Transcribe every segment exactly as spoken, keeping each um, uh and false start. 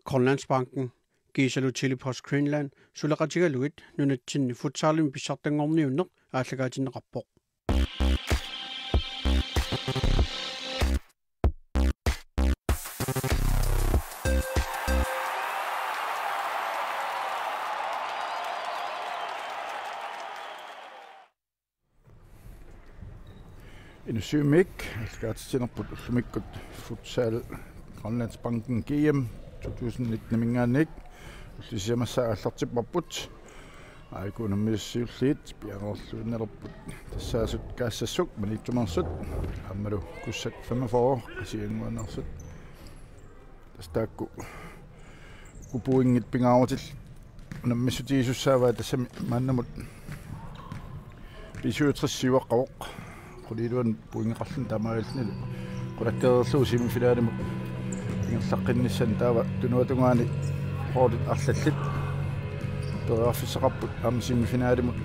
Grønlandsbanken kiisalu Tele-Post Greenland suleqatigalugit nunatsinni futsalimi pissartanngorniunneq aallakaatinneqarpoq. Inussivimmiit aallakaatitsinerput ullumikkut futsal Grønlandsbanken G M to tusind nitten-iminngaanniit ullut sisamassaat aallartipparput. A I K unammisut siulliit piareerluinnalerput tassaasut Kaassassuk Maniitsumeersut aammalu Kussak femogfyrre Qasigiannguaneersut. Tassa taakku uku pointit pingaarutillit unammissutigisussaavaat, tassami maannamut B syvogtres siuaqqavoq. Quliiluan pointeqarluni taamaalillunilu qulakkeerlugu semifinalimut ingerlaqqinnissani, taava tunuatungaani holdit arlallit periarfissaqarput aamma semifinalimut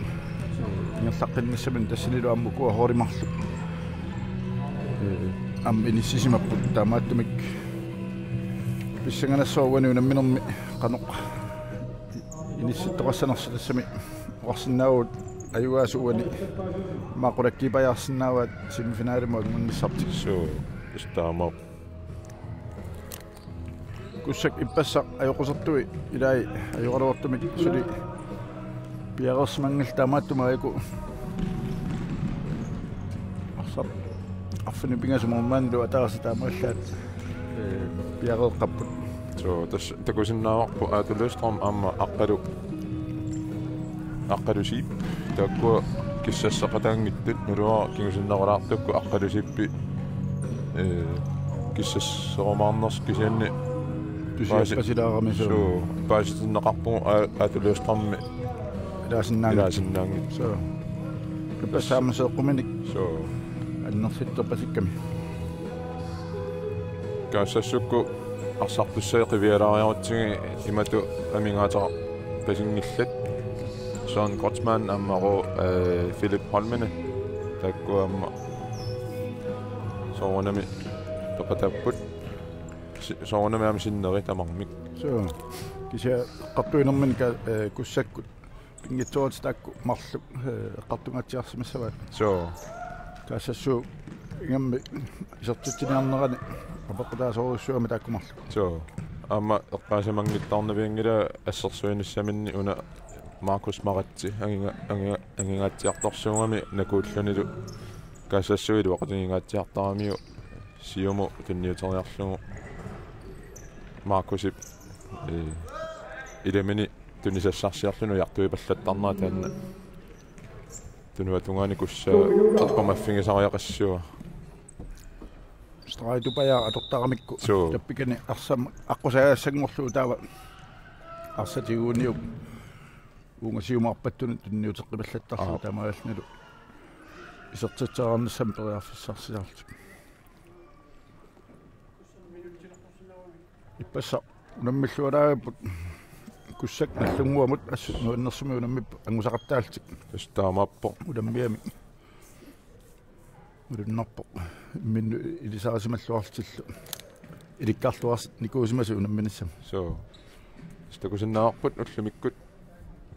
ingerlaqqinnissamut, tassanilu aamma ukua holdit marluk aamma inissisimapput. Taamaattumik pissanganassaaq uani unamminermi qanoq inissittoqassanersoq, tassami oqarsinnaavugut ajugaasut uani maani qulakkiipajaarsinnaavaat semifinalimut angunnissartik. Suu, tassa taamaappoq. Kussak ippassaq ajoqusertui ilai ajoraluartumik suli piareersimanngillat, taamaattumik A I K arsaq arfineq-pingasut maannalu ataaseq taamaallaat, ee, piareeqqapput. Suu, tassa takusinnaavarput Aatu Løvstrøm aamma Aqqalu, Aqqalu Zeeb. Taakkua kissassaqataanngitsut, naluara kingusinnerulaartukkut Aqqalu Zeebi, ee, kissasserumaarnersoq, kisianni tusiat paasi-, pasilaarami, suu. Suu, paasitinneqarpugut A-, Aatu Løvstrømip ilaasinnaanngitsoq. Ilaasinnaanngitsoq. Suu. Ippassaq aamma seeqquminik. Suu. Annertittorpasikkami. Kaassassukkut arsartussai qivialaariarutsigit imatut amigaateqarpasinngillat. Søren Kreutzmann aamma Ro-, ee, Philip Holmene. Taakku aamma soorunami peqataapput. Si-, soorunami aamma sinneri tamarmik. Suu. Kisianni eqqartuinermini ka-, ee, Kussakkut pinngitsooratik taakku marluk, ee, eqqartungaatsiarsimissavaat. Suu. Kaassassuup ingammik isertitsiniarnerani apeqqutaasorujussuugami taakku marluk. Suu. Aamma eqqaasimanngitsoornavianngilaq assersuinissaminni una Markus Maratse angiga-, angiga-, angingaatsiartorsuugami nakuullunilu Kaassassuup iluaqutangingaatsiartaramiuk siumut tunniuteriarlugu Markusip, ee, ilamini tunisassarsiorluni ujartuipallattarnera taanna tunuatungaani Kussaa eqqumaffigisariaqassuuvoq. Stregitupajaaq atortaramikku. Suu. Tappikani arsaq aqqusagassanngorlugu taava arsaq tiguniuk uunga siumut arpattunut tunniuteqqipallattarlugu. Aa. Taamaalillunilu isertitseriarnissamut periarfissarsiarlutik. Ippassaq unammillualaarput Kussak Nagdlunguamut, assut nuannersumik unammipput angusaqattaallutik. Tassa taamaappoq. Unammiamik. Malunnarpoq. Imminnut ilisarisimalluarlutillu ilikkarluarnikuusimasut unamminissamut. Suu. Tassa takusinnaavarput ullumikkut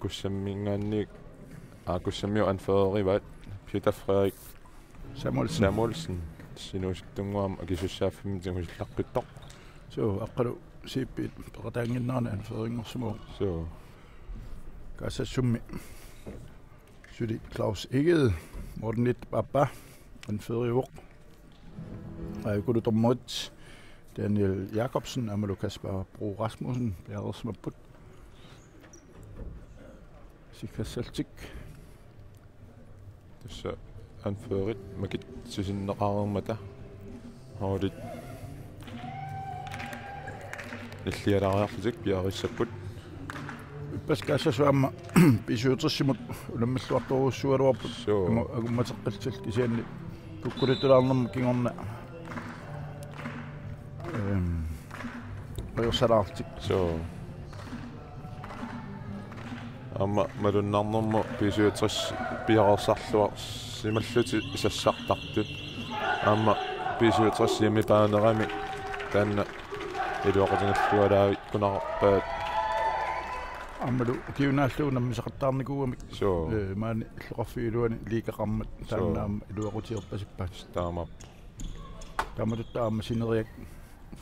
Kussamminngaanniit, aa, Kussammiut anførerivaat Peter Frederik Samuelsen. Samuelsen. Sinuusuttunnguaq aamma akisussaaffimmik tigusillaqqittoq. Suu, Aqqalu Zeebi peqataannginnerani anførerinngorsimavoq. Suu. Kaassassummi suli Claus Egede, Morten Nittip aappa, anførerivoq. Aa, A I K-lu dommerit Daniel Jakobsen aammalu Kasper Bro Rasmussen piareersimapput. Sikassaltik. Tassa anførerit makitsisinneqareermata holdit nillialaariarlutik piareersimapput. Ippassaq Kaassassuup aamma B syvogtres-imut unammilluartorujussuugaluarput. Suu. Aamma angummateqqillutillu, kisianni kukkulittulaarnermut kingorna, ehm, ajorsalaarlutik. Suu. Aamma malunnarnermut B syvogtres piareersarluarsimallutik sassartartut. Aamma B syvogtres hjemmebane-rami taanna Iluaqutigilluarpakkunarpaat. Aammalu ukiunaallugu nammineqartarnikuugamik. Suu. Eh, maani illoqarfiup iluani liigaqarmat. Suu. Taanna aamma iluaqutigerpasippaat. Taamaappoq. Taamatut aamma sineriak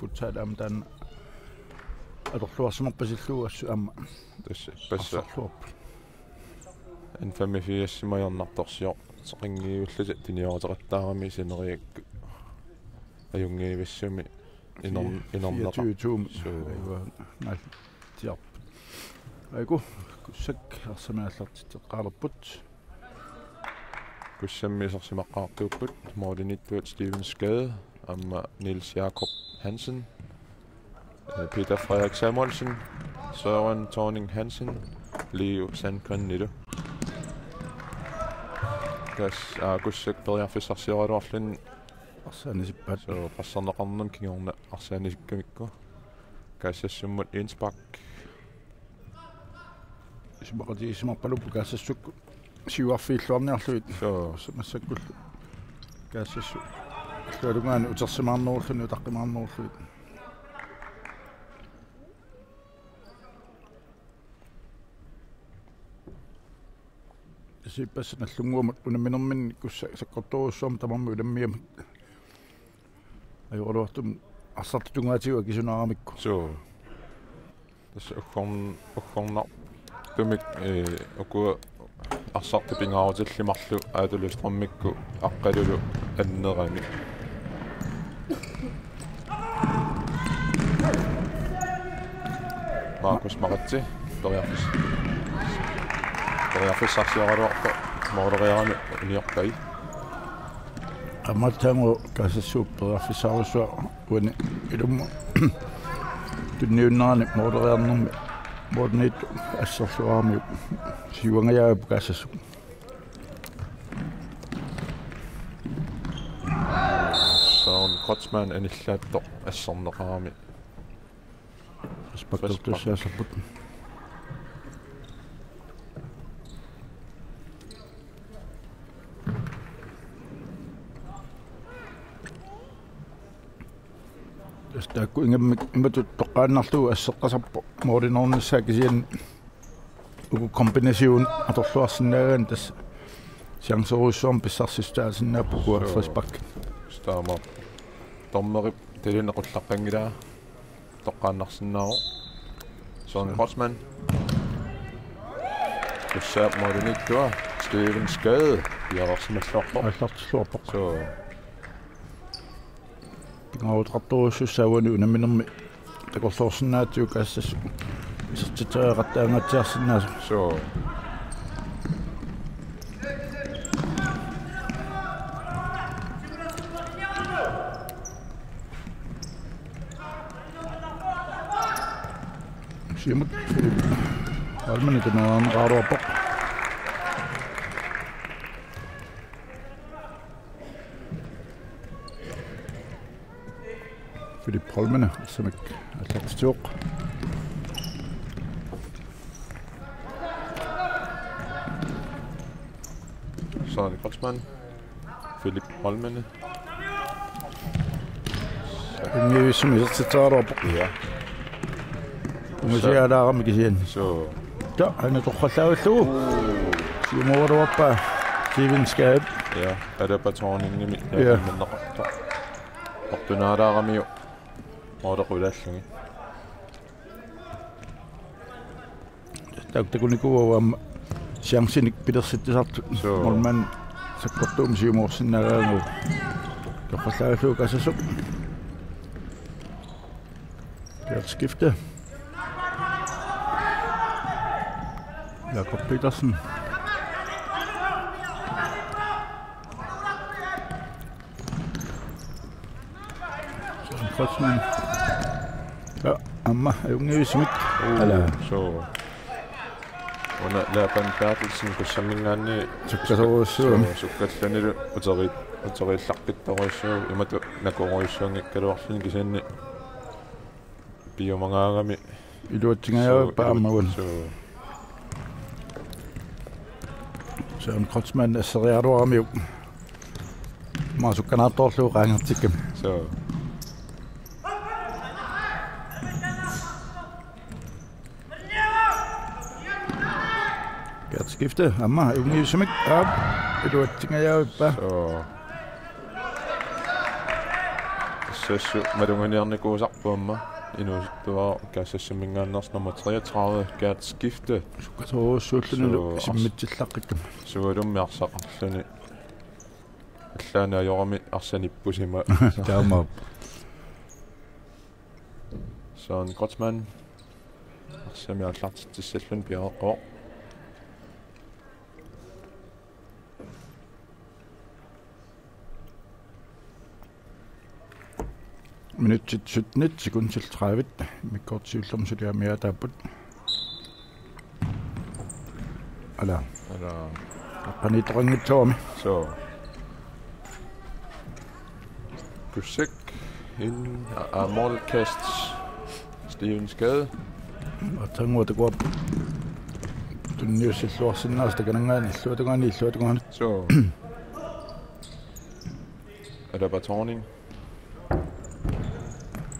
futsal aamma taanna atorluarsimarpasillugu assut aamma. Tassa, tassa. Arsarluarput. N femogfirs-imik ajornartorsiortoqanngivillutik tunniuteqattaarami sineriak ajunngivissumik inor-, inornata. Fireogtyve-mik. Suu. Aiwa, naalliarput. Aiku, Kussak arsamik aallartitseqqaalerput. Kussammi isersimaqqaartuupput, målimiittuat Steven Skade, aamma Niels Jakob Hansen, eh, Peter Frederik Samuelsen, Søren Thorning Hansen, Leo Sandgren nilu. Kas-, aa, Kussak periarfissarsioraluarluni. Arsaannisippaat. Suu, qasserneqarnermi kingorna arsaannisikkamikku. Kassassummut indspark. Isumaqatigiissimarpaluppoq Kassassukkut siuarfiilluarniarlugit. Suu. Massakkullu Kassassut illuatungaani utersimaarnerulluni utaqqimaarnerullugit. Isiippas nallunnguamut unamminerminni Kussak sakkortoorujussuarmik tamarmik unammigamik. Ajoraluartumik arsartut tungaatigut akisunaaramikku. Suu. Tassa uggorn-, uggornartumik, eh, ukua arsartut pingaarutillit marluk Aatu Lystrømikkut Aqqalulu annerami. Markus Maratse, periarfis-, periarfissarsioraluarpoq, måleriarami uniorpai. Aamma taanna Kassassuup periarfissarsuaq uani ilummut tunniunnerani måleriarnermi målimiittut asserluarami siuangajaapput Kassassuup. Søren Kreutzmann anillaattoq asserneqarami. Frispark. Frispark. Tassa taakku ingammik imatut toqqaannarlugu asseqqasarpoq målimiinnissaa, kisianni uku kombination atorluarsinnaagaanni tassa chancerujussuarmik pissarsissutaasinnaavoq uku. Suu. Frispark. Taamaappoq. Dommerip talineq qullaqqanngilaa. Toqqaannarsinnaavoq. Søren Kreutzmann. Kussaap målimiittua Steven Skade. Piareersimalluarpoq. Aallartilluarpoq. Suu. Pingaaruteqartorujussuussaaq uani unamminermi takorloorsinnaagatsigu Kassassup isertitseriaqattaangaatsiarsinnaasoq. Suu. Siumut Philip Holmeni tunniunneqaraluarpoq. Philip Holmeni arsamik aallartitsivoq. Søren Kreutzmann. Philip Holmeni. Unngivissumik isertitseriaraluarpoq. Ja. Ungasialaarami kisianni. Suu. Taava aana torrallaavillugu. Siumooraluarpaa Steven Skade. Ja, Alaba Thorningimit. Ja. Imminneqartoq. Ortunaalaaramiuk. Moorequlaallungi. Taakku takunikuuagut aamma chancinik pilersitsisartut. Suu. Målmand sakkortuumik siumoorsinnaagaangagu. Torrallaavillugu Kassassuup. Kært skifte. Jakob Petersen. Søren Kreutzmann. Ja, aamma ajunngivissumik. Uu, ala. Suu. Una Laban Berthelsen Kussamminngaanniit sukkasoorujussuugami. Suu, sukkallunilu uteri-, uteriillaqqittorujussuuvoq, imatut nakorujussuunngikkaluarluni kisianni piumagaangami. Iluatsingajaappa aamma una. Suu. Søren Kreutzmann asseriaraluaramiuk. Aamma sukkanaartoorlugu qaangertikkami. Suu. Skifte, aamma, ajunngitsumik, aap, iluatsingajavippaa. Suu. Assut malunnarnikuusarpoq aamma, inuusuttuaraq Kaassassimingaanneersoq nummer treogtredive, Gert Skifte. Sukkasoorujussuullunilu. Suu, ars-, isimmitsillaqqikkamik. Sualummi arsaqarluni. Allaanni ajorami arsaq nippusima. Taamaappoq. Søren Kreutzmann. Arsaq aallartitsissalluni piareeqqavoq. Minutsit syttenit sekundit tredive. Immikkoortoq siullermik suli amigaataapput. Ala. Ala. Aqqaniittoqanngitsoorami. Suu. Kussek. Ind. Aa, målkast. Steven Skade. Aatsaannguaq takuarput tunniussilluarsinnaasoq, takananngaanniit illuatungaani, illuatungaani. Suu. Alaba Thorning.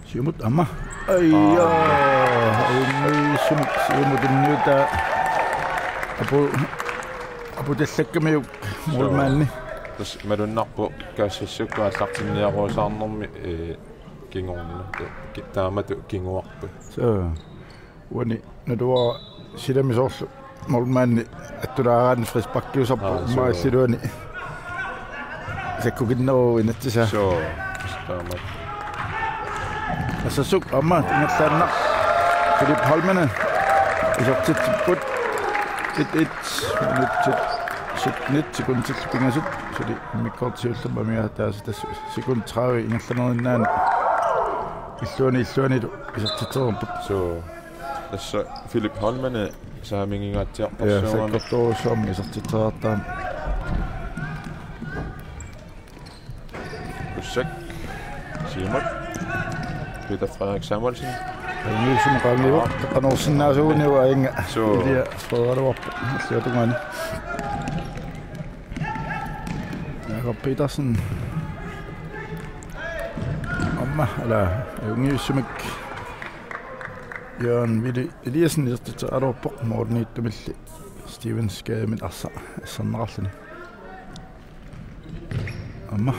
Siumut aamma. Aija. Aa. Ajunngitsumik siumut tunniutaa. Apu-, aputallakkamiuk. Suu. Målmandi. Tassa malunnarpoq Kaassassikkut aallartinniarusaarnermi, ee, kingorna. Ee, ki-, taamatut kinguarput. Suu. Uani naluara silami soorlu målmandi attulaaraanni frisparkiusarpoq. Aa, suu. Immaqa illuatungaani sakkukinneruvoq inatsisaa. Suu, taamak. Assersuut aamma ingerlaannaq. Filip Holmene isertitsipput. Et et, minutsit syttenit sekundit pingasut. Suli immikkoortoq siullermik amigaataasoq, tassa sekundit tredive ingerlaneriinnaani illuani illuanilu isertitsereerput. Suu. Tassa Filip Holmene saamingingaatsiarpassuugami. Ja, sakkortoorujussuarmik isertitsereertarami. Kussek. Siumut. Peter Frederik Samuelsen. Nielsen qaangiuvoq. Qanoorsinnaasuuguniuk aajunga. Suu. Ilia spreedaluarpoq. Illuatungaani. Jakob Petersen. Aamma, ala, ajunngitsumik. Jørgen Willy Eliassen isertitseraluarpoq, målimiittumilli Steven Skademit arsaq asserneqarluni. Aamma,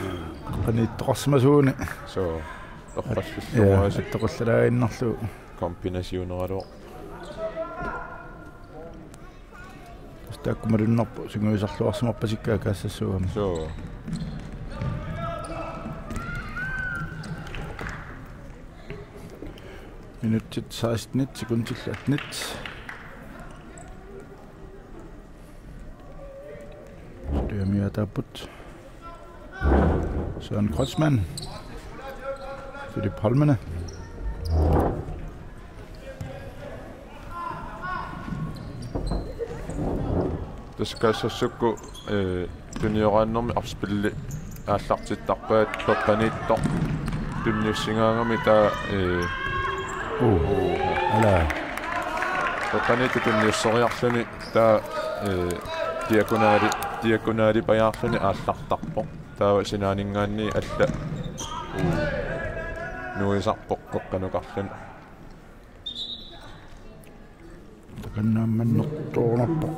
aqqaniittoqarsimasuuguni. Suu, torrallillugu. Ja, attoqqallaalaaginnarlugu. Kombinationeraluaq. Taakku malunnarpoq sungiusarluarsimarpasikkaat Kaassassuugami. Suu. Minutsit sekstenit sekundit attenit. Suli amigaataapput. Søren Kreutzmann. Filip Holmene. Tassa Kaassassikkut, ee, tunioraannermi arsaq pilli aallartittarpaat peqqaniittoq tunniussigaangami taava, ee, uu, uu, ala, peqqaniittoq tunniusseriarluni taava, ee, diagonali, diagonalipajaarluni aallartarpoq. Taava sinaaninngaanniit alla, uu, nuisarpoq peqqanukarluni. Takanna aamma annertoornarpoq.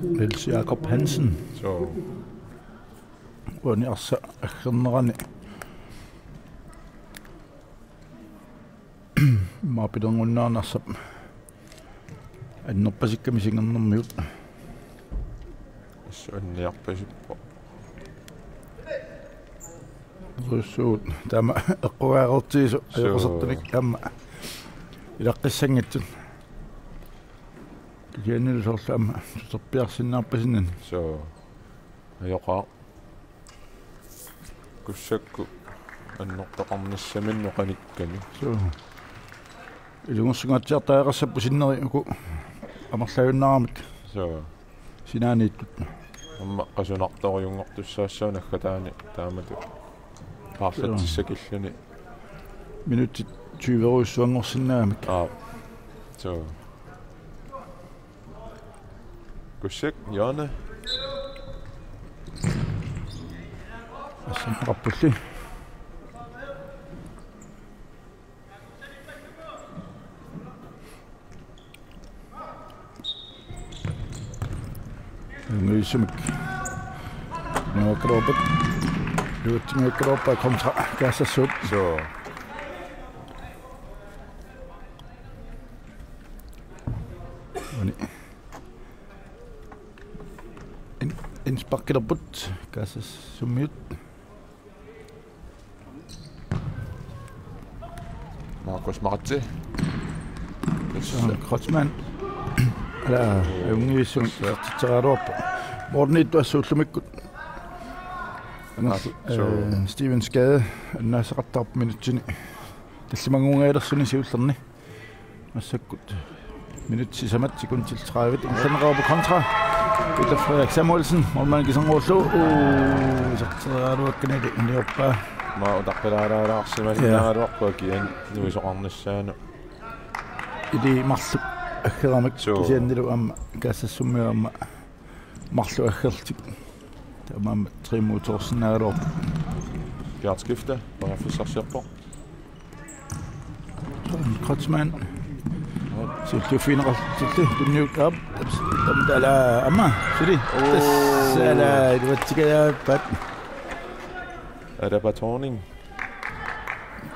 Niels Jakob Hansen. Suu. Uani arsaq aggernerani. Immaqa pilerunnaarneq arsap annerpasikkamik singernermigut. Assut anniarpasippoq. Russuut taama eqqugaartiisu. Suu. Ajoqersortunik aamma ilaqqissanngitsut. Kisiannilu soorlu aamma tuterpiarsinnaarpasinani. Suu. Ajoqaaq. Kussakkut annertoqarnissaminnut qanikkani. Suu. Ilungersunngaatsiartariaqassapput sinneri uku amerlajunnaaramik. Suu. Sinaaniittut. Aamma qasunartorujunngortussaassaaq naggataani taamatut. Paarlatsissakilluni. Minutsit tyverujussuanngorsinnaagamik. Aap. Suu. Kussek, Jørne. Assanneqarpulli. Sumik. Nuakkaluarpat. Luutsingaakkaluarpaa kontra Kaasassuup. Suu. Uani. In-, indsparkilerput Kaasassumiut. Markus Maratse. Søren Kreutzmann. Ala, ajunngivissumik isertitseriaraluarpoq. Målimiittut assut ullumikkut. Angerl-, ah, suu. Øh, Steven Skade, annaasaqattaarpoq minutsini. Tallimannguungajalersoq siullerni. Massakkut. Minutsit sisamat sekundit tredive. Ingerlanneqarpoq kontra. Peter Frederik Samuelsen. Målmandi kiserngorlu. Uu, iserteriaraluakkanilu uniorpaa. Aamma utaqqilaalaalaarsimasinnaagaluarpaa kian nuisoqarnissaanut. Ili marluk aggeramik. Suu. Kisiannilu aamma Kaasassumiut aamma marluk aggerlutik. Taamaammat Trimo Thorsen-aarluarpoq. Kvartskifte, periarfissarsiorpoq. Kreutzmann. Siulliuffigineqarlutillu tunniukkaap. Tamtala aamma suli. Oo. Tassala iluatsikajappat. Alaba Thorning.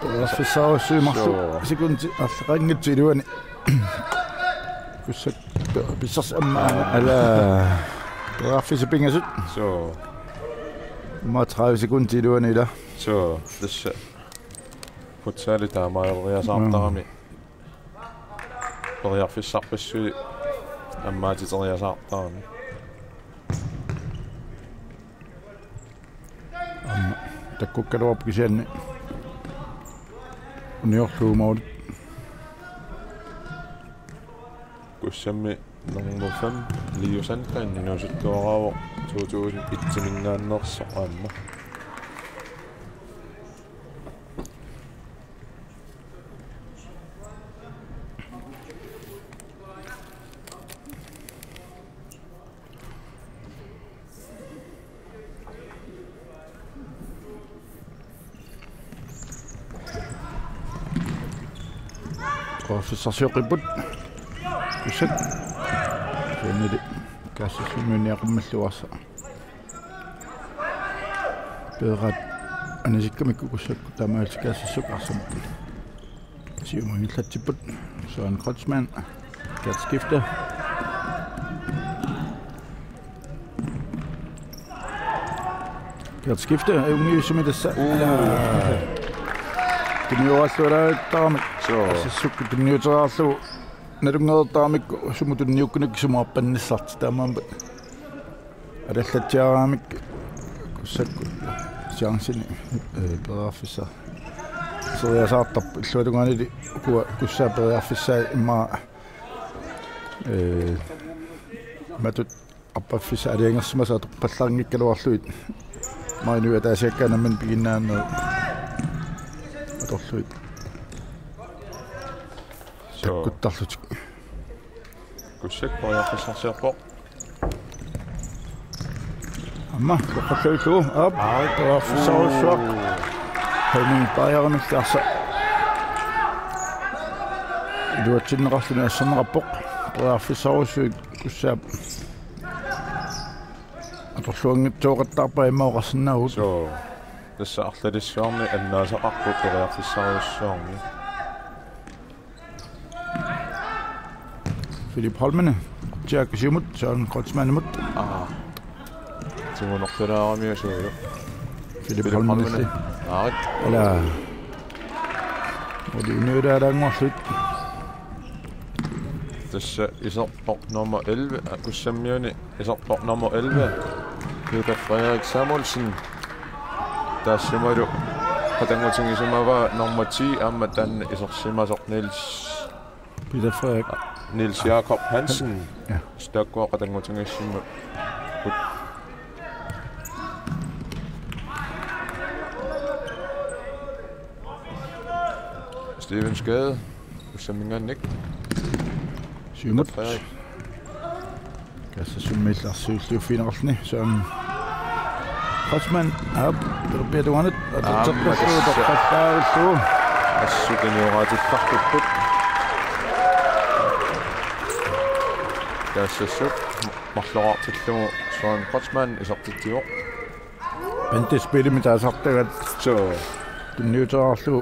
Periarfissarujussuit marluk. Suu. Sekundit arlaqanngitsut iluanni. Kussakka pissarsi aamma. Aa. Ala. Periarfissat pingasut. Suu. Aamma tredive sekundit iluanni ila. Suu, tassa. Futsali taamaaleriasaartarami. Mm. Periarfissarpassuit ammaatiteriasaartarami. Aamma takkukkaluarpoq kisianni uniorlugu målit. Kussammi nummer fem, Leo Sandgren, inuusuttuaraavoq to tusind et-iminngaanneersoq aamma. Periarfissarsioqqipput. Kussak. Kisiannili Kaasassumiut uniaqimmalluarsa. Peeraat anisikkamikku Kussakkut taamaalilluni Kaasassuup arsamut. Siumut ingerlatsipput. Søren Kreutzmann. Kvartskifte. Kvartskifte, ajunngivissumik tassa. Uu. Tunniuttaraluartarami. Suu. Kaasassuup tunniuttaraluarlugu. Nalunngereertaramikku sumut tunniukkunik sumut arpannissartik taamaammat. Alallatsiaraamik Kussakkut chanceni, øh, periarfissaq. Periarfissaq periarfissaq illuatungaanili ukua Kussaap periarfissaat immaqa, øh, matut arpaffissat aalajangersimasut atorpallaanngikkaluarlugit. Maani ataasiakkaat nammineq piginnaanerat atorlugit. Suu. Takkuttarlutik. Kussak periarfissarsiorpoq. Aamma, toqqarluillugu, aap, aap, periarfissarujussuaq. Henning Bayerimilli arsa. Iluatsinneqarluni asserneqarpoq. Periarfissarujussuit Kussaap atorluanngitsooqattaarpaa immaqa oqarsinnaavugut. Suu. Tassa arlalissuarni annaasaqarpoq periarfissarujussuarni. Philip Holmene, Jack Siumut, Søren Kreutzmannimut. Aa. Tigunortulaaramiuk suuju. Philip Holmene. Aarit. Ala. Oli uniulaalaannguarluit. Tassa iserpoq nummer elleve, aa, Kussammiuni iserpoq nummer elleve, Peter Frederik Samuelsen. Taassumalu qatanngutigisimavaa nummer ti aamma taanna isersimasoq Niels Peter Frederik. Niels Jakob Hansen. Ja. Tassa taakkua qatanngutigisimmat. Steven Skade. Kussamminngaanniit. Siumut. Frederik. Kaassassummiillu siulliuffigineqarluni. Søren Kreutzmann. Aap. Pilerpiata uanut. Aamma atortarpassuutoqqallaarullu. Assut inioraatittartupput. Kaassassuk marloraartillugu Søren Kreutzmann isertitsivoq. Bente spillimik taasartagat. Suu. Tunniuteqarlugu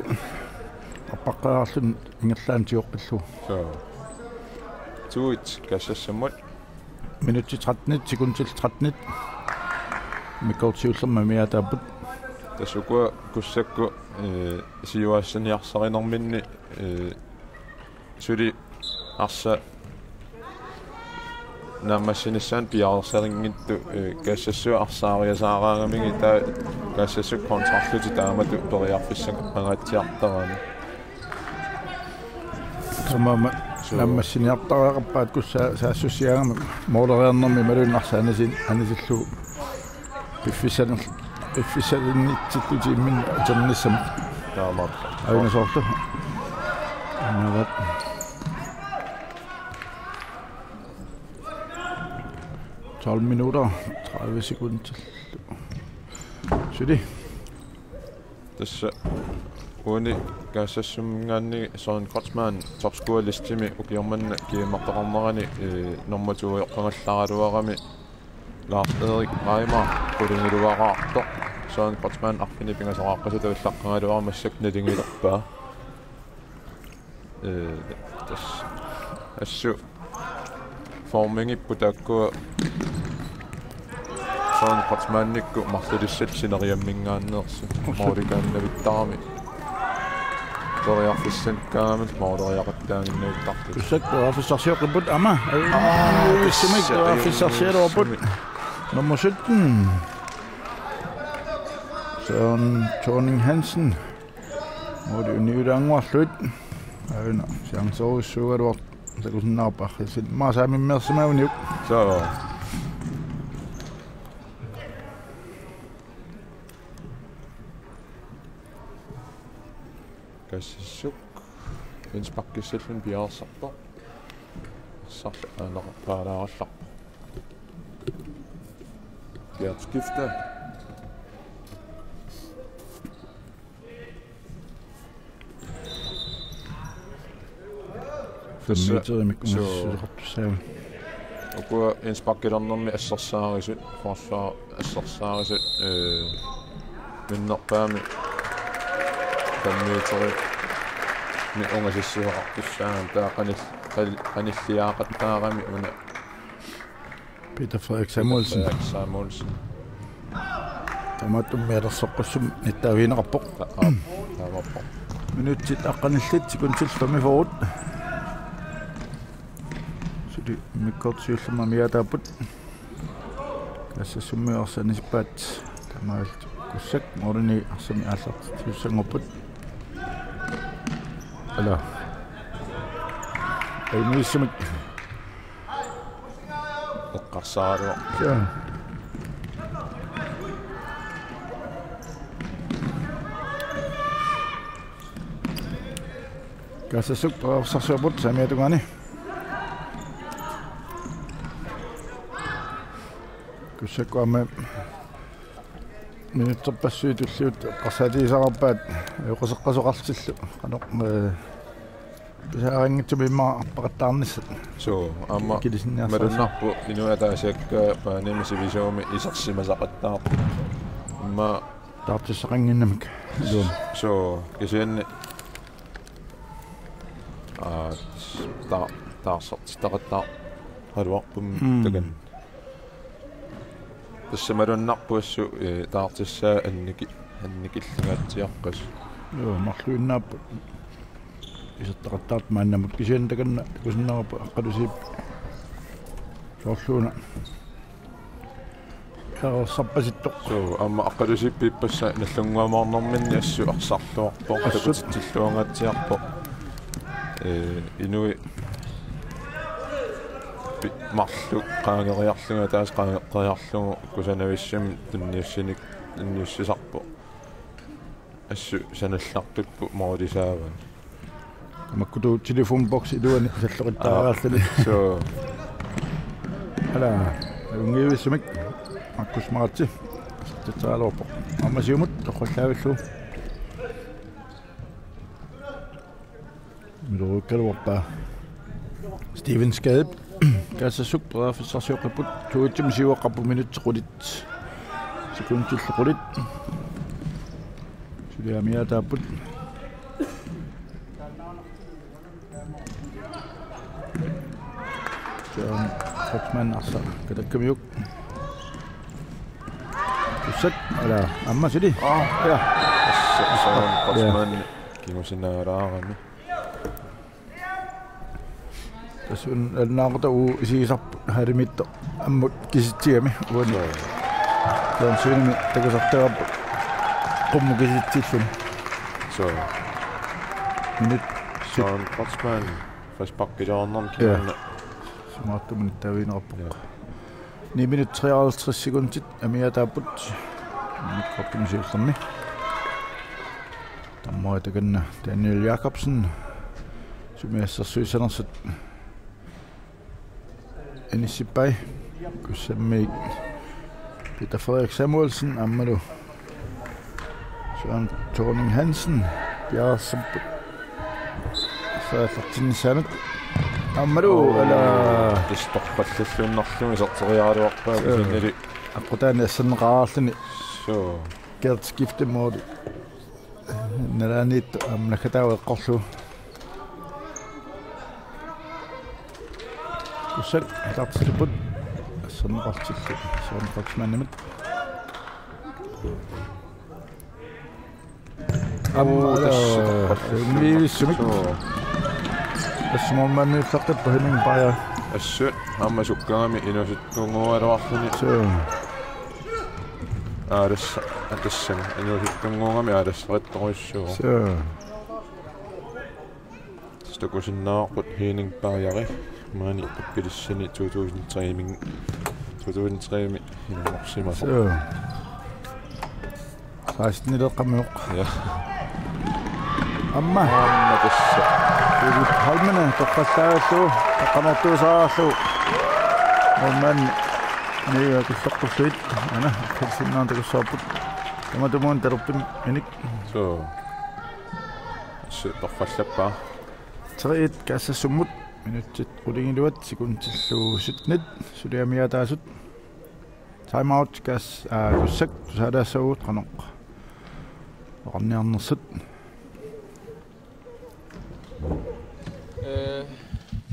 arpaqqaarlun ingerlaannaq tigoqqillugu. Suu. Tuit Kaassassammut. Minutsit tretten, sekundit tretten. Mikkoq siullermik amiaataapput. Tassa ukua Kussakku, eh, siuassaniarsarinerminni, eh, suli arsaq naammassinissaanut piareersalinngitsoq, eh, Kaassassut arsaariasaaraangamigit taava Kaassassut kontrarlutik taamatut periarfissaqqangaatsiartarami. Taamaammat. Suu. Naammassiniartariaqarpaat Kussaa saassussiaagami mooleriarnermi imaluunniit arsaq anisin-, anisillugu. Piffissan-, piffissalinnittullutik imminnut atornissamut. Taamaappoq. Aina soorlu. Navat. Tolv minutter, tredive sekunder. Suli. Tassa uani Kaassassaminngaanniit Søren Kreutzmann topscorerlistimi ukioq manna GM-ertaqarnerani, eh, nummer to-oqqangallaraluarami Lars Erik Reimer qulingiluaraartoq. Søren Kreutzmann arfineq-pingasoqaqqasoq taavallaqqagaluarami massakkut nalingilerpaa. Eh, tassa assut formingipput taakkua Søren Kreutzmannikkut marlulissat sineriamminngaanneersut. Ussat. Moolikaannavittarami. Periarfissanikkaangamik mooleriaqattaaginnavittartut. Kussak periarfissarsioqqipput aamma. Aa, issumik tassa periarfissarsigaluarput. Issumik. Nummer sytten. Søren Thorning Hansen. Mooli uniulaannguarluit. Aana, chancerujussuugaluartoq takusinnaavarput arriitsit. Maani saamimmeersimaguniuk. Suu. Kaassassup indsparkissalluni piareersarpoq. Arsarlu aanaqarpaalaarallarpoq. Gert Skifte. Fem meterimik. Suu. Ungasissuseqartussaavat. Ukua indsparkilernermi assersaarisut, forsvar assersaarisut, eh, minnerpaamik fem meterimik ungasissuseqartussaavat, taava qanil-, qal-, qanilliaaqattaarami una Peter Frederik Samuelsen. Peter Frederik Samuelsen. Taamaattumik aalersoqqussummik nittaavigineqarpoq. Ta-, aa, taamaappoq. Minutsit aqqanillit, sekundit femogfyrre. Suli immikkoortoq siullermik amiaataapput. Kaassassummiut arsaq anisippaat. Taamaalillutik Kussak moolini arsamik aallartitsisussanngorput. Ala. Ajunngisumik. Eqqarsaalu. Joo. Kaassassuk periarfissarsiorput saamiata tungaani. Kussakkut aamma minutterpassuit tulliuttut eqqarsaatigisarpaat ajoquseqqasoqartillu. Qanoq, eh, pisariaqanngitsumik immaqa arpaqattaarnissat. Suu, aamma kilisinniarsarissaaq. Malunnarpoq inuit ataasiakkaat Paanimi sivisuumi isersimasaqattaarput. Immaqa taartissaqannginnamik. Luun. Suu, kisianni. Aa, ta-, taarsertitaqattaaraluarput. Mm. Takan. Tassa malunnarpoq assut, eh, taartissaa anniki-, annikillingaatsiaqqasoq. Joo, marluinnaapput. Isertaqattaartut maannamut kisianni takanna takusinnaavarput Aqqalusiip. Soorluuna. Taarserpasittoq. Suu, aamma Aqqalusiip piippassaq nallunnguamaarnerminni assut arsarluarpoq, assut takutitsilluangaatsiarpoq. Eh, inuit pi-, marluk qaangeriarlugit ataaseq qaangeqqeriarlugu kusanavissumik tunniussinik-, tunniussisarpoq. Assut sanallartupput moorisaavani. Makkutu telefonboks iluani salloqittaraalluni. Aa, suu. Ala, ungivisumik. Markus Maratsi. Tatsaalorpo. Aamma siumut, toqqollaavillugu. Miluukkaluarpaa. Steven Skadep. Kaassassuk periarfissarsioqqipput, toogtyvemik siuaqqapput, minutsit qulit. Sekundillu qulit. Suli amigaataapput. Søren Kreutzmann arsaq katakkamiuk. Kussak, ala, aamma suli. Aa. Ja. Tassa Søren Kreutzmann. Ja. Kingusinaaraarami. Tassa una nalunaaqutaq uagut isigisarput halimiittoq ammut kisitsigami uani. Joo. Fjernsynemik takusartagarput qummut kisitsilluni. Joo. Minut. Søren Kreutzmann, frispark hjørnet. Ja. Kigorna. Simaartumik nittaavigineqarpoq. Ja. Ni minut treoghalvtreds sekundit amigaataapput. Minutsit siullermi. Tamarmik takanna Daniel Jakobsen. Sumi assersuissanersut inissippai. Kussammiit Peter Frederik Samuelsen aammalu Søren Thorning Hansen. Piareersarput. Saallartinnissaanut. Aammalu, oo, ala. Tassa torrallalluinnarlugu iserteriaraluarpaa. Joo. Kisiannili aqqutaani asserneqaraluarluni. Joo. Gert skiftemål. Nalaaniittoq aamma naggataavoq eqqorlugu. Kussak aallartillugu. Asserneqartillugu. Søren Kreutzmannimit. Aamma, oo, tassa, ee, univissumik. Joo. Assut målmandiullaqqippoq Henning Beyer. Assut aamma sukkagami inuusuttunnguugaluarluni. Joo. Aalassa-, atassami inuusuttunnguugami aalassarittorujussuuvoq. Joo. Takusinnaavarput Henning Beyeri maani Pilippinissani to tusind tre-mi, to tusind tre-mi inunngorsimasoq. Joo. Sekstenileeqqammiuk. Ja. Aamma. Aamma tassa. Philip Holmene toqqallaarlugu, toqqameertuusaarlugu. Målmand Niu Kullerqullugit. Aana, Hansen takussavarput. Tamatumuuna talerpimmik inik. Joo. Assut toqqallappaa. Tre et Kaassassumut. Minutsit qulingiluat, sekundillu syttenit, suli amigaataasut. Time out, Kaas-, aa, Kussak tusaalaassavagut qanoq oqarniarnersut. Ee,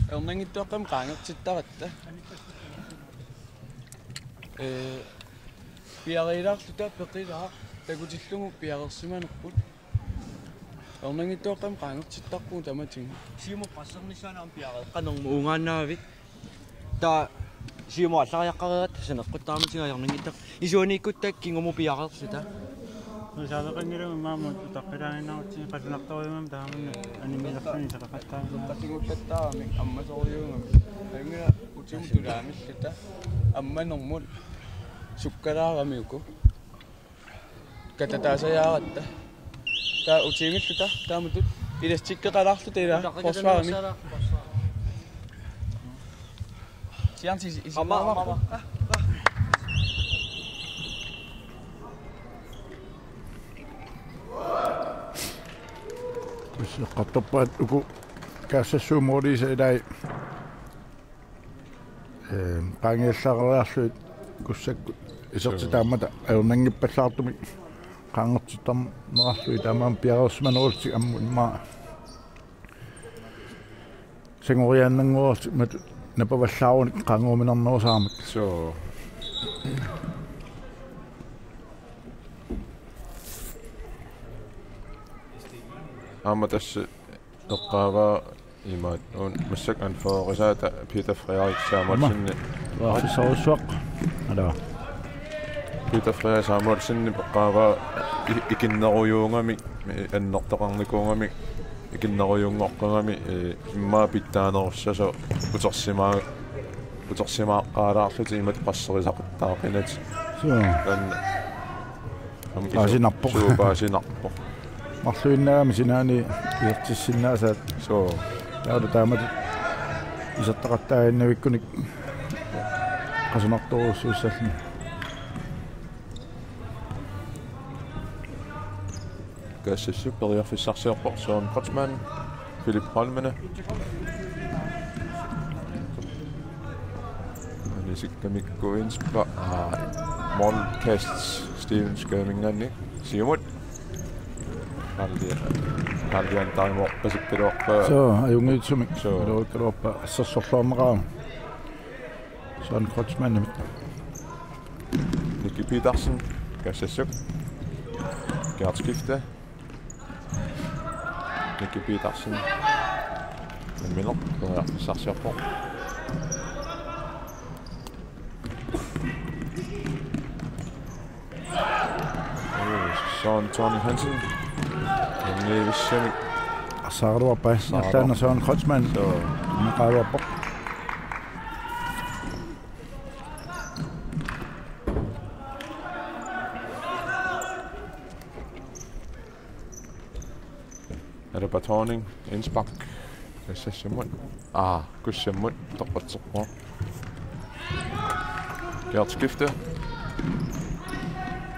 ajornanngitsuaqqamik qaangertittaratta. Ee, piareerluta peqilaaq, takutillugu piareersimanerput. Ajornanngitsuaqqamik qaangertittarpugut tamatigut. Siumut pressernissaanut aamma piareeqqanermut uungaannaavik. Taava siumut aallariaqqareeratta saneqquttarmatigut ajornanngitsoq. Isuaniikkutta kingumut piareerluta. Nusaaleqanngilanga maamut utaqqilaaginnarutsigit qallunaartorujuugami taamani animeerluni saqaqattaarami. Qatigullattaarami ammasorujuugami. Angila utimut tulaamilluta. Ammanermut sukkalaarami uku. Katataasajaaratta. Taava utiimilluta taamatut elastikkeqalaarluta ila forsvarimi. Sian isi-, isi-, mama, mama. Eqqartorpaat uku Kaassassuup måliisa ilai. Ee, qaangiallariarlugit Kussakkut isertitaammat ajornanngippallaartumik qaangertittarnerarlugit taamaammat piareersimanerullutik ammut immaqa sangoriaannanngorlutik matut napavallaarunik qaangeruminarnerusaaramik. Suu. Aamma tassa eqqaavaa imaat uun massakkut anførerisaata Peter Frederik Samuelsen. Aamma. Periarfissarujussuaq. Alaa. Peter Frederik Samuelsen eqqaavaa i-, ikinnerujuugami, annertoqarnikuugami, ikinnerujunngorlugami, ee, immaqa pitsaanerussasoq utersimaa-, utersimaaqqaalaarlutik imatut presserisaqattaaqinatik. Suu. Taanna Aamma kisu-, paasinarpoq. Suu paasinarpoq. Marluinnaagami sinaani isertissinnaasaat. Suu. Taavalu taamatut isertaqattaaginnavikkunik qasunartorujussuussalluni. Kaassassuup periarfissarsiorpoq Søren Kreutzmann, Philip Holmene. Isikkamikku inspaq, aa, målkast Steven Skødeminngaanniit. Siumut. Kallia-, Kallian taimoq pasippiluarpa. Soo, ajunngitsumik. Soo. Iluakkaluarpa assersorluarneqarami. Søren Kreutzmannimit. Nicky Petersen, Kassassuk. Gert skifte. Nicky Petersen. Miller, periarfissarsiorpoq. Søren Tony Hansen. Nivissamik. Arsaaruarpa. Arsaaru. Nallaan Søren Kreutzmann. Soo. Naqaruarpoq. Albert Horning, indspark. Kassassimmut. Aa, Kussammut. Toqqatserpoq. Gert skifte.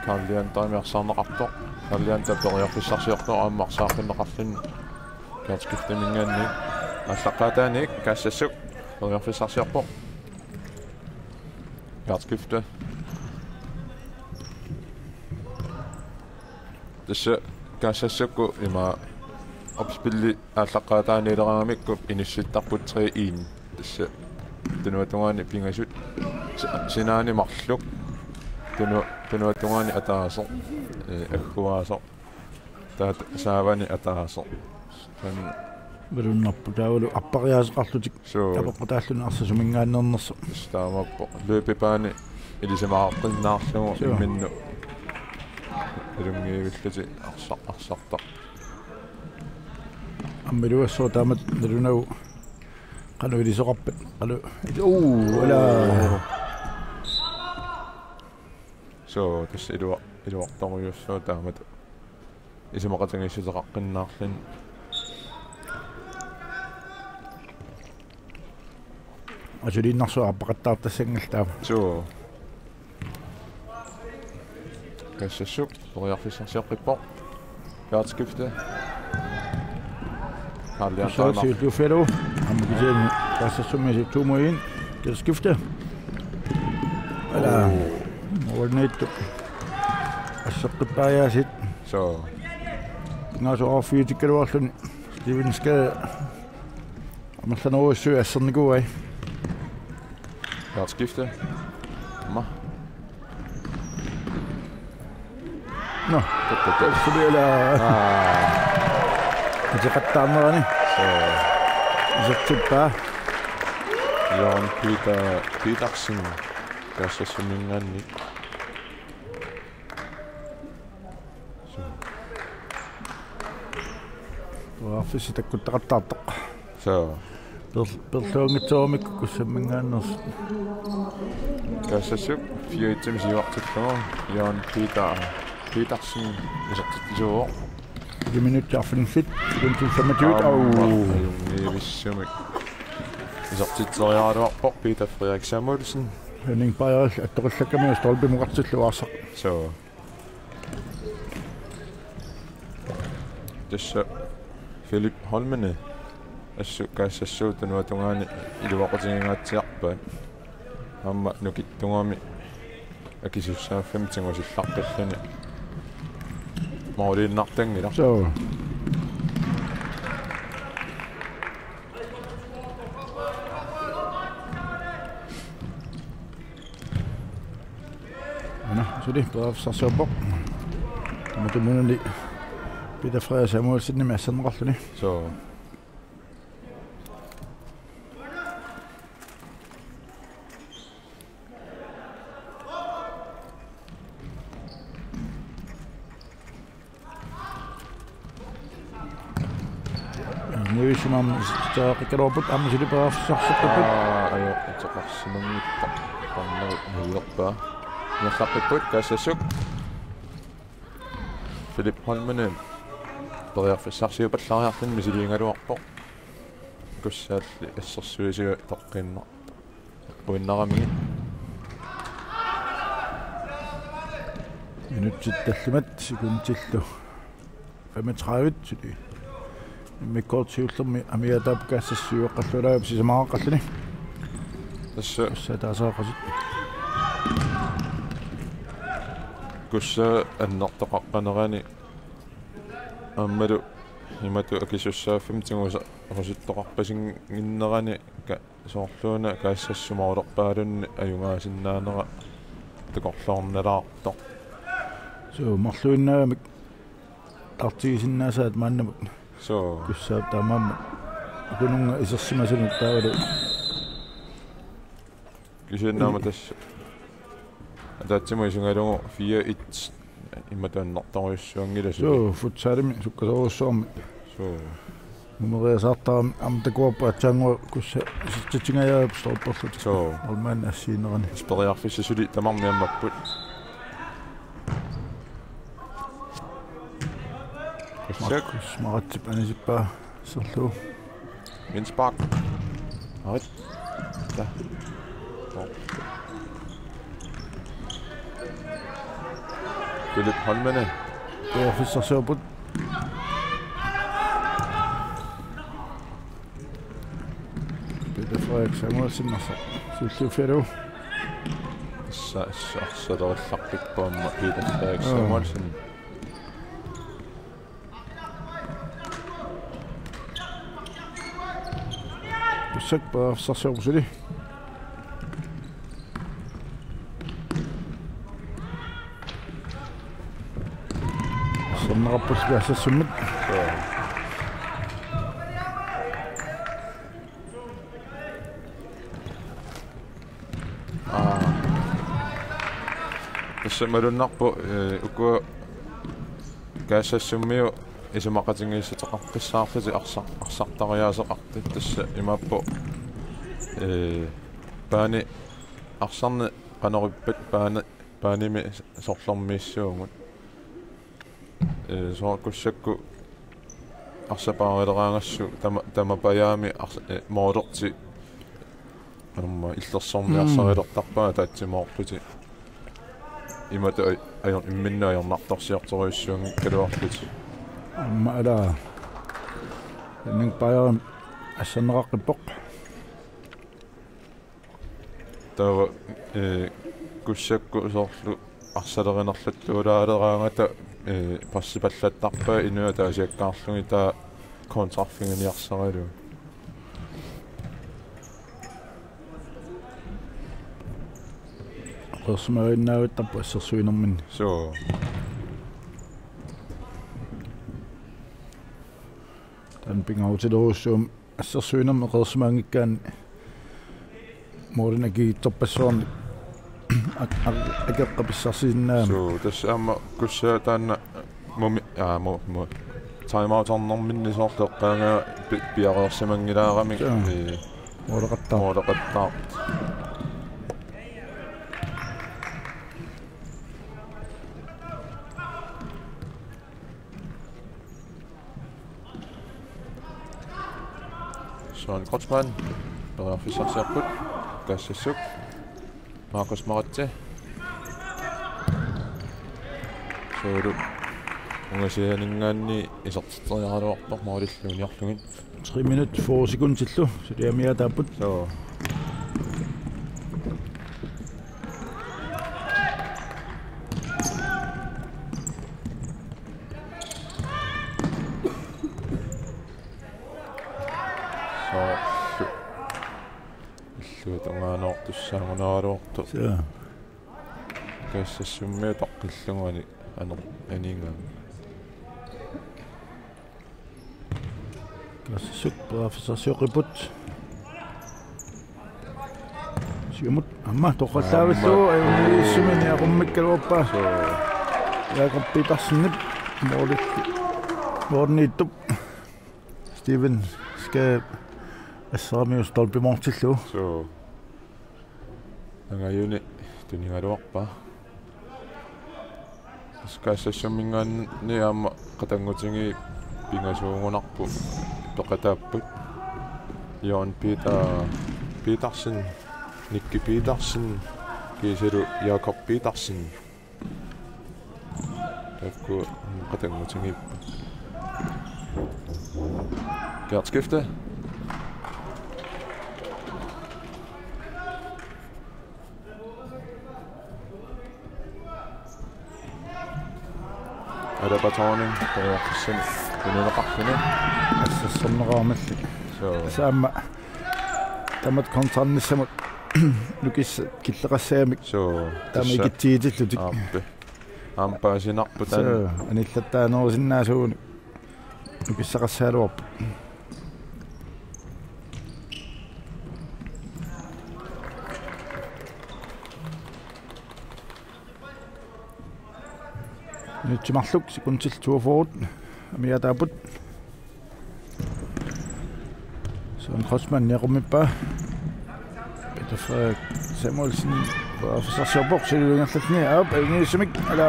Karl Leander taamiarsaarneqartoq. Karl Leander periarfissarsiortoq aamma arsaaqqinneqarluni. Gert skifteminngaanniit. Aallaqqaataaniit Kassassuk. Periarfissarsiorpoq. Gert skifte. Tassa Kassassukkut ima opspilli aallaqqaataaniileraangamikku inissittarput tre en. Tassa tunuatungaani pingasut si-, sinaani marluk tunu-, tunuatungaani ataaseq, ee, agguaaseq. Taava saavani ataaseq. Taanna malunnarpoq taavalu appariaaseqarlutik. Suu. Tapeqqutaalluni arsaq suminngaanneernersoq. Tassa taamaappoq. Løbebaani ilisimaqqinnaarlugu. Suu. Imminnut ilunngillutik arsa-, arsartaq. Aamma iluassooq taamatut nalunagu qanoq ilisoqarpat. Qanoq il-, uu, ala. Suu, tassa ilua-, iluartorujussuaq taamatut. Isumaqatigiissuteqaqqinnaarluni. Asuliinnarsuaq aappaqattaartassanngilaat taama. Suu. Kassassuk periarfissarsioqqippoq. Gert skifte. Karl Leander. Kassassuk siulliuffigalugu. Aamma kisianni Kassassummi siuttuumuin. Gert skifte. Ala. Oo. Målimiittoq. Asseqqippaajaasiit. Suu. Ngaasoorfiutikkaluarluni. Steven Skade. Amerlanerujussuit assernikuuai. Gert skifte. Aamma. Nå. Tut, tut, tut. Suli ala. Aa. Ateqattaarnerani. Suu. Isertippaa. Jørgen Peter Petersen. Kassassuminngaanniit. Suu. Periarfissaq takkuttaqattaartoq. Suu. Per-, perluanngitsoormik Kussamminngaanneersoq. Kassassuk fire et-imik siuartillugu. Jørgen Peter Petersen isertitsisuuvoq. Ti minutsit arfinillit. Sekundit femogtyve. Aamma. Au. Ajunngivissumik. Isertitseriaraluarpoq Peter Frederik Samuelsen. Henning Bajeril attoqillakkamiuk stolpimukartillugu arsaq. Suu. Tassa Philip Holmene assut Kassassuup tunuatungaani iluaqutigingaatsiarpaa. Aamma nukittugami akisussaaffimmi tigusillaqqilluni måliinnartanngilaq. Suu. Ana, suli periarfissarsiorpoq. Tamatumunnani Peter Frederik Samuelsenimit asserneqarluni. Suu. Nivisumam taaqikkaluarput aamma suli periarfissarsiorput. Aa, ajoqquteqarsimanngippoq. Qannagut nuiorpaa. Ingerlaqqipput Kassassuk. Philip Holmene periarfissarsiupallariarluni misiliigaluarpoq. Kussaalli assersuisui toqqinnaq. Uinnaramigit. Minutsit tallimat sekundillu femogtredive suli. Immikkoortoq siullermik amigaataavoq Kassassuup siuaqqallualaap sisamaaqqalluni. Tassa Kussa taasaaqusit. Kussa annertoqaqqanerani aammalu imatut akisussaaffimmi tigusa-, tigusuttoqarpasinngikkallarnerani ka-, soorluuna Kaassassumut oqarpaalunni ajugaasinnaanera takorloornalaartoq. Suu, marluinnaagamik taartigisinnaasaat maannamut. Suu. Kussaap taamaammat. Ukununnga isersimasunut taavalu. Kisianni aamma tassa. Ataatsimut isigalugu fire et imatut annertorujussuanngilaq suli. Suu, futsalimi sukkasoorujussuarmik. Suu. Numeriasaartarami aamma takuarput aatsaannguaq Kussa isertitsingajappoq stolperlutik. Suu. Målmandip assigiinnerani. Periarfissat suli tamarmik ammapput. Kussak. Markus Maratsip anisippaa asserlugu. Indspark. Arit. Ta. Philip Holmene. Periarfissarsiorput. Peter Frederik Samuelsen arsaq. Siulliuffigalugu. Sa-, sa-, salerallarpippoq aamma Peter Frederik Samuelsen. Kussak periarfissarsiorput suli. Arsaarneqarput Kaassassummi. Aa. Tassa malunnarpoq, eh, ukua Kaassassummiut isumaqatigiissuteqaqqissaarlutik arsar-, arsartariaaseqartut, tassa imaappoq, eh, paani arsarneq qanoq ippat paani, paanimi sorlermiissuugut. Eh, soorlu Kussakkut arsaq paarileraangassooq tama-, tamapajaami ars-, eh, moolerti aamma illersorneq arsarilertarpaat ataatsimoorlutik. Imatut aj-, ajor-, imminnut ajornartorsiortorujussuunngikkaluarlutik. Aamma ala. Inning Bayern assanneqaqqippoq. Taava, eh, Kussakkut soorlu arsalerinerluttuulaaleraangata, eh, passipallattarpaat inuit ataasiakkaarlugit taava kontrarfiginiarsaralugu. Qeersimaaginnavittarpoq assersuinerminni. Suu. Taanna pingaarutilerujussuummat assersuinermi qeersimaanngikkaanni målinik akiitsorpassuarnik ak-, ak-, akeqqap pissarsisinnaagami. Suu, tassa aamma Kussaap taanna mumi-, aa, mu-, mu-, timeouternerminni soorlu eqqaangaa pi-, piareersimanngilaaramik. Suu. Ee, måleqattaaq. Måleqattaaq. Søren Kreutzmann, periarfissarsiorput, Kaassassuk, Markus Maratse. Soorlu ungasianinngaanniit isertitseriaraluarpoq målillu uniorlugit. Tre minut fyrre sekundillu, suliamiaataapput. Suu. Soorlu. Illuatungaanoortussaagunaraluartoq. Suu. Kaassassummiut taqqillugu ani-, aner-, aninngaanni. Kaassassuk periarfissarsioqqipput. Siumut aamma toqqallaavillugu. Aamma. Ajunngilaq, issumini aqummikkaluarpaa. Suu. Jakob Petersenip målit. Måliniittup. Steven Skjær asseramiuk stolpimoortillugu. Suu. Angajuni tunigaluarpaa. Kaassassumminngaanniit aamma qatanngutigiit pingasuugunarput peqataapput. Jørgen Peter Petersen, Nicky Petersen, kiisalu Jakob Petersen. Taakku qatanngutigiipput. Gert skifte. Alaba Thorning periarfissamik tunineqarluni. Assersorneqarmalli. Suu. Saamma tamat kontranissamut nukissat killeqassagamik. Suu. Taama tassa ikitsigitillutik. Aappi. Aamma paasinarpoq taanna. Suu, anillattaanerusinnaasuunik nukissaqassagaluarpoq. Minutsit marluk, sekundit toogfyrre. Amigaataapput. Søren Kreutzmann niaqummippaa. Peter Frederik Samuelsen periarfissarsiorpoq, siullerni ingerlalluni, aap, ajunngilluinnartumik, ala.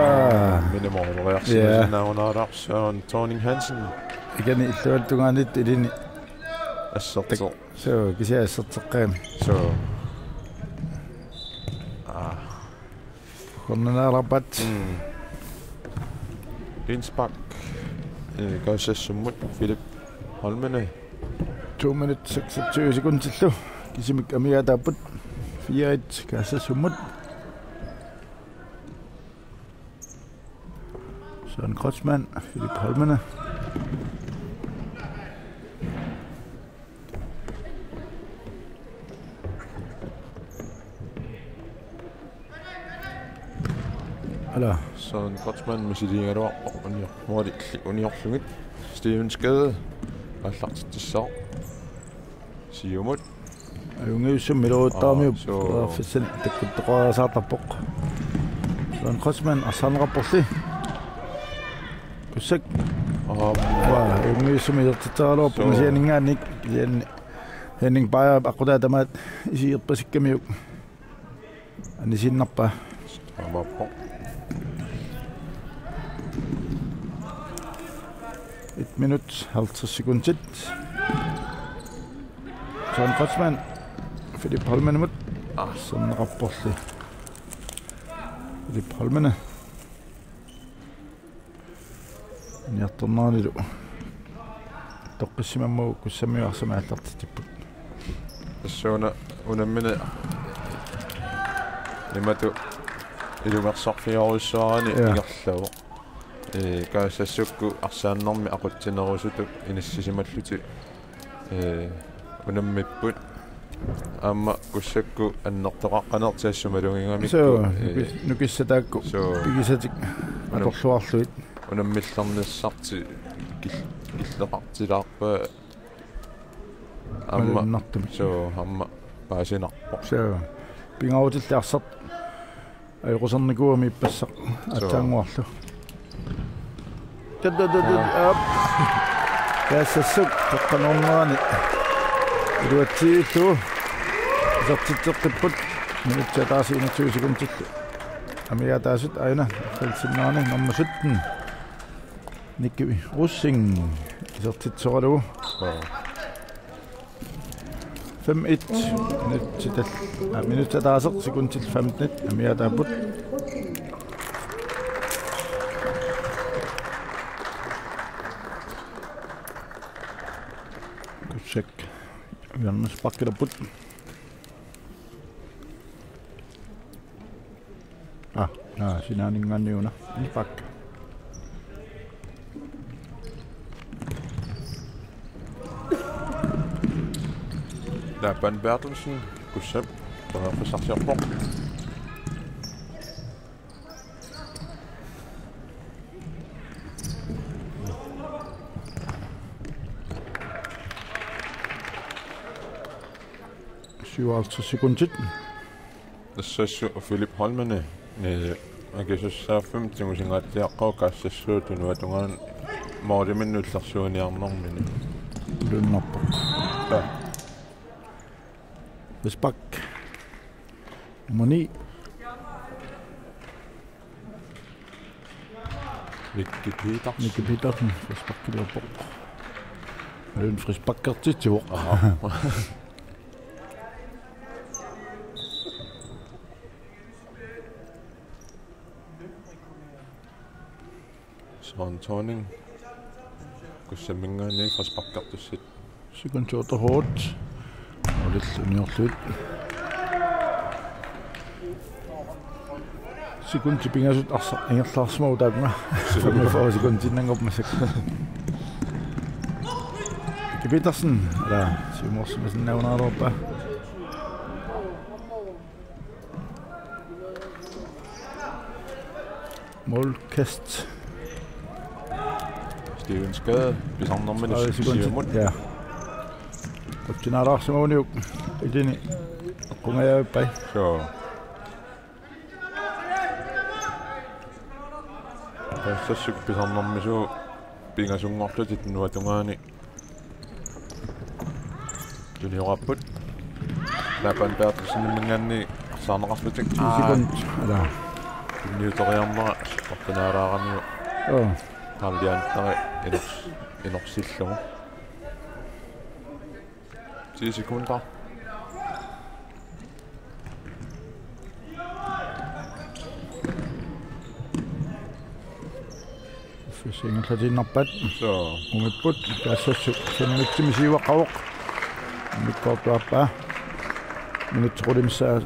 Minimooreriarsimasinnaanngilaq. Ja. Søren Thorning Hansen. Ikani illuatungaaniittoq ilini. Assertoq. Suu, kisianni asserteqqaami. Suu. Aa. Cornerlappat. Mm. Indspark. Øh, Kaasassummut Philip Holmene. To minut seksogtyve sekundillu. Kisimik amigaataapput. Fire et Kaasassummut. Søren Kreutzmann, Philip Holmene. Ala. Søren Kreutzmann misiligaluarpoq unior-, måli uniorlugit. Steven Skade aallartitsissaaq. Siumut. Ajunngilluinnartumik iluaruttaarmiuk. Aa, suu. Periarfissanik takkuttoqariasaartarpoq. Søren Kreutzmann arsaarneqarporli. Kussak. Aa. Aa, ajunngilluinnartumik isertitseraluarpoq. Suu. Kisianninngaanniit, kisianni Henning Beyer aqqutaa tamaat isigerpasikkamiuk. Anisiinnarpaa. Aammaappoq. Et minut, halvtreds sekundit. Søren Kreutzmann, Philip Holmenimut. Ah. Arsaarneqarporli. Philip Holmene. Niartorneranilu toqqissimammagu Kussammiut arsamik aallartitsipput. Tassuuna unammineq imatut ilungersorfiorujussuarani. Ja. Ingerlavoq. Ee, Kaasassukkut arsaannermi aqutsinerusutut inissisimallutik. Ee, unammipput. Aamma Kussakkut annertoqaqqanersut assut malugigamikkit. Suu, ee, nukis-, nukissat taakku. Suu. Pigisatik unam-, atorluarlugit. Unammillernissartik kil-, killeqartilaarpaa. Aamma. Malunnartumik. Suu, aamma paasinarpoq. Suu. Pingaarutillit arsaq. Ajoqusernikuugami ippassaq. Suu. Aatsaannguarlu. Tat, tat, tat, tat, aap. Kaassassuk toqqanernerani iluatsiillugu isertitseqqipput. Minutsit ataaseq enogtyve sekundillu. Amigaataasut aajuna falsinnaani nummer sytten. Nicky Rosing isertitsisoralugu. Suu. Fem et. Minutsit at-, aa, minutsit ataaseq sekundit femten amigaataapput. Kussak. Hjørnesparkilapput. Aa, aa, sinaaninngaanniit una. Indspark. Laban Berthelsen, Kussap, periarfissarsiorpoq. Syvoghalvtreds sekundit. Tassa assut Philip Holmene, ee, akisussaaffimmi tigusingaatsiaqqavoq Kaassassuup tunuatungaani måliminnut illersuiniarnermini. Lunnerpoq. Ja. Frispark. Nummer ni. Nicky Petersen. Nicky Petersen, frisparkiliorpoq. Alun frisparkertitsivoq. Aha. Søren Thorning. Kussamminngaanniit frisparkertissit. Sekundit otteogfyrre. Målillu uniorlugit. Sekundit pingasut arsaq ingerlaarsimavoq taakku. Femogfyrre sekundiinnanngorput massakkut. Petersen, ala, siumorsimasinnaajunnaarpaa. Målkast. Steven Skade, pisarnermini. Tredive sekundit. Siumut. Ja. Qutsinaalaarsimaguniuk ilini eqqungajaavippai. Suu. Tassa pisarnermisut pingasunngorlutik nuatungaani. Tuniorapput. Lapan Berthelseniminngaanniit arsaarneqarlutik. Ti sekund. Ala. Tunniuteriarnera, orpinaalaaramiu. Joo. Halliantari iners-, inersillugu. Ti sekunder. Fis ingerlatiinnarpat. Suu. Umipput, Kaassassuk, saniatimmi siuaqqavoq. Immikkoortuaappaa. Minutsit qulit missaat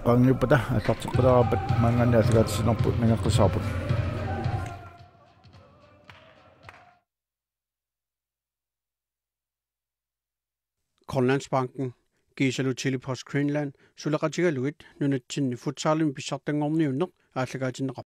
qaangiuppata, aallarteqqilaarpat, maanngaanniit aallakaatitsinerput, nangeqqissaarput. Grønlandsbanken, kiisalu Tele-Post Greenland, suleqatigalugit nunatsinni futsalimi pissartanngorniunneq aallakaatinneqarpoq.